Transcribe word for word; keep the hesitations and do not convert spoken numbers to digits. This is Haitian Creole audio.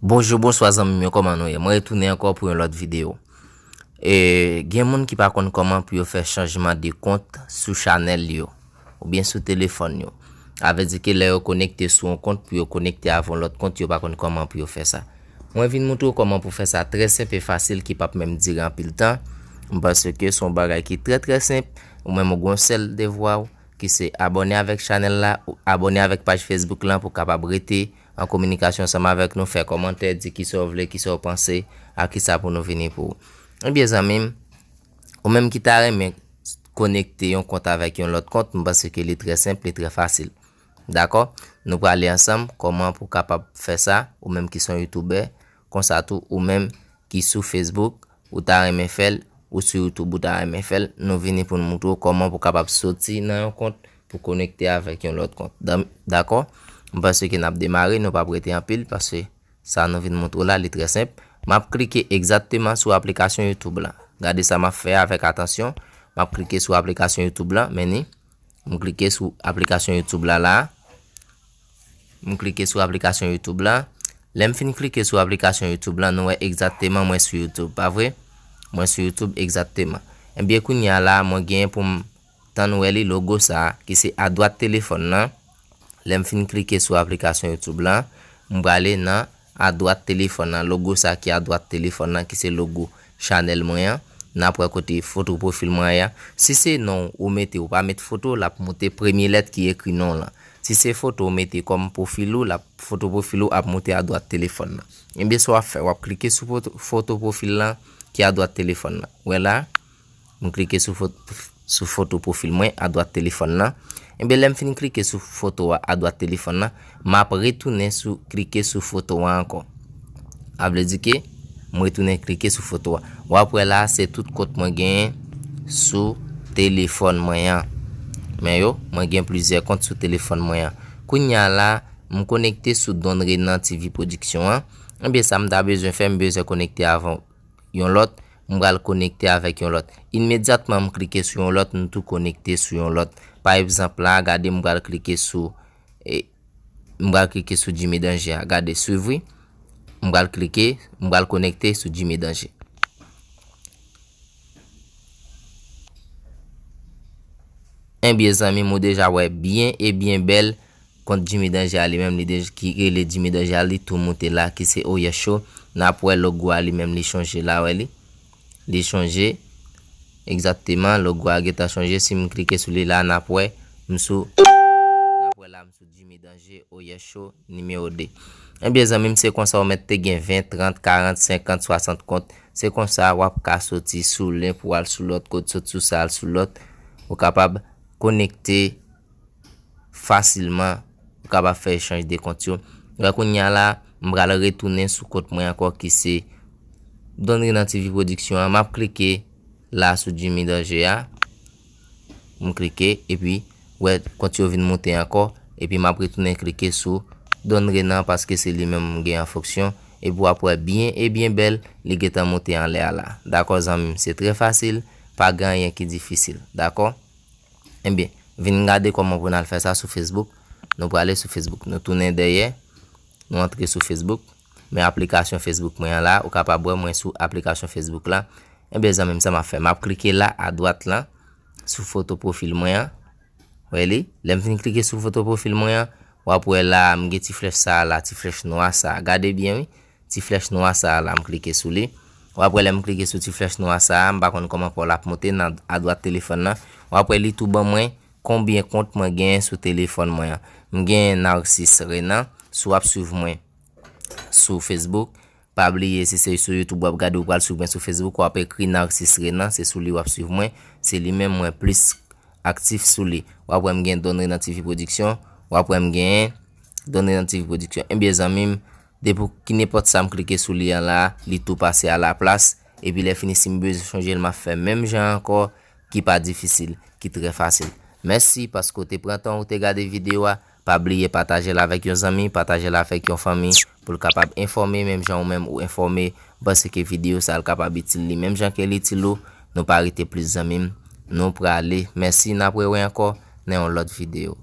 Bonjou, bonswa zanmi m yo, kòman nou ye? Mwen retounen ankò pou yon lòt videyo. E, gen moun ki pa konn kòman pou yo fè chanjman de kont sou chanèl yo, oubyen sou telefòn yo. Sa vle di ke lè yo konekte sou yon kont pou yo konekte avè yon lòt kont, yo pa konn kòman pou yo fè sa. Mwen vin moutre w kòman pou fè sa trè senp e fasil ki p ap menm dire anpil tan. M panse ke se yon bagay ki trè, trè senp. Ou menm ou gen yon sèl devwa w, ki se abòne avèk chanèl la, ou abòne avèk paj Facebook lan pou w kapab rete an kominikasyon ansanm avèk nou, fè kòmantè, di kisa w vle, kisa w panse, ak kisa pou nou vini pou ou. Ebyen, zanmi m, ou menm ki ta renmen konekte yon kont avèk yon lòt kont, m panse ke li trè senp, li trè fasil. Dakò? Nou prale ansanm kòman pou w kapab fè sa, ou menm ki se yon youtubè, konsa tou, ou menm ki sou Facebook, ou ta renmen fè l, ou sou YouTube, ou ta renmen fè l, nou vini pou n moutre w kòman pou w kapab soti nan yon kont pou konekte avèk yon lòt kont. Dan-, dakò? M panse ke n ap demare, nou p ap rete anpil, paske sa nou vin moutre w la, li trè senp. M ap klike egzakteman sou aplikasyon YouTube la. Gade sa m ap fè avèk atansyon. M ap klike sou aplikasyon YouTube la, men ni. M klike sou aplikasyon YouTube la, la. M klike sou aplikasyon YouTube la. Lè m fin klike sou aplikasyon YouTube la, nou wè egzakteman mwen sou YouTube, pa vre? Mwen sou YouTube egzakteman. Ebyen, kounye a la, mwen genyen pou m tann wè li logo sa a, ki se adwat telefòn nan. Lè m fin klike sou aplikasyon YouTube la, m prale nan adwat telefòn nan, logo sa ki adwat telefòn nan, ki se logo chanèl mwen an. N ap wè kote foto pwofil mwen an. Si se non ou mete, ou pa met foto, l ap moute premye lèt ki ekri non w lan. Si se foto ou mete kòm pwofil ou, l ap, foto pwofil ou ap moute adwat telefòn nan. Ebyen, sa w ap fè, w ap klike sou foto, foto pwofil lan ki adwat telefòn nan. Wè la, m klike sou foto, sou foto pwofil mwen adwat telefòn nan. Ebyen, lè m fin klike sou foto a adwat telefòn nan, m ap retounen sou, klike sou foto a ankò. Sa vle di ke m retounen klike sou foto a. W ap wè la, se tout kont mwen genyen sou telefòn mwen an. Men yo, mwen gen plizyè kont sou telefòn mwen an. Kounye a la, m konekte sou Don Renan T V Production an. Ebyen, sa m ta bezwen fè, m bezwen konekte avè yon lòt, m pral konekte avèk yon lòt. Imedyatman m klike sou yon lòt, m tou konekte sou yon lòt. Pa egzanp la, gade m pral klike sou, e, m pral klike sou Jimmy Danger a. Gade, swiv wi. M pral klike, m pral konekte sou Jimmy Danger. Ebyen, zanmi m, ou deja wè byen e byen bèl kont Jimmy Danger a li menm, li dej-, ki rele Jimmy Danger a, li tou moute la, ki se Oyè Show. N ap wè logo a li menm, li chanje la, wè li. Li chanje. Egzakteman, logo a gentan chanje. Si m klike sou li la, n ap wè m sou, n ap wè la, m sou Jimmy Danger, Oyè Show, nimewo de. Ebyen, zanmi m, se konsa ou mèt te gen ven, trant, karant, senkant, swasant kont. Se konsa w ap ka soti sou len pou w al sou lòt, kot sot sou sa al sou lòt. Ou kapab konekte fasilman, ou kapab fè echanj de kont yo. Wè kounye a la, m pral retounen sou kont mwen ankò ki se Don Renan T V Production an. M ap klike la sou Jimmy Danger a. M klike, epi, wè, kont yo vin moute ankò. Epi, m ap retounen klike sou Don Renan paske se li menm m gen an fonksyon. Epi, w ap wè byen e byen bèl, li gentan moute anlè a la. Dakò, zanmi m, se trè fasil, pa gen anyen ki difisil. Dakò? Ebyen, vin gade kòman pou n al fè sa sou Facebook. Nou prale sou Facebook. Nou tounen dèyè. Nou antre sou Facebook. Men aplikasyon Facebook mwen an la, ou kapab wè mwen sou aplikasyon Facebook la. Ebyen, zanmi m, sa m ap fè, m ap klike la, adwat lan, sou foto pwofil mwen an. Wè li? Lè m fin klike sou foto pwofil mwen an, w ap wè la, m gen ti flèch sa a la, ti flèch nwa sa a. Gade byen, wi. Ti flèch nwa sa a la, m klike sou li. W ap wè lè m klike sou ti flèch nwa sa a, m pa konn kòman pou l ap monte nan adwat telefòn nan. W ap wè li tou ban mwen konbyen kont mwen genyen sou telefòn mwen an. M genyen Narcisse Renan, si w ap swiv mwen sou Facebook, pa bliye, si se sou YouTube w ap gade, ou pral swiv mwen sou Facebook, w ap ekri Narcisse Renan, se sou li w ap swiv mwen, se li menm mwen plis aktif sou li. W ap wè m gen Don Renan T V Production, w ap wè m genyen Don Renan T V Production. Ebyen, zanmi m, depi ki nenpòt sa m klike sou li an la, li tou pase a la plas. Epi lè fini, si m bezwen chanje l, m ap fè menm jan ankò, ki pa difisil, ki trè fasil. Mèsi paske w te pran tan w te gade videyo a. Pa bliye pataje l avèk yon zanmi, pataje l avèk yon fanmi pou l kapab enfòme menm jan ou menm ou enfòme. M panse ke videyo sa a l kapab itil li menm jan ke l itil ou. Nou pa rete plis, zanmi m. Nou prale. Mèsi, n ap rewè ankò nan yon lòt videyo.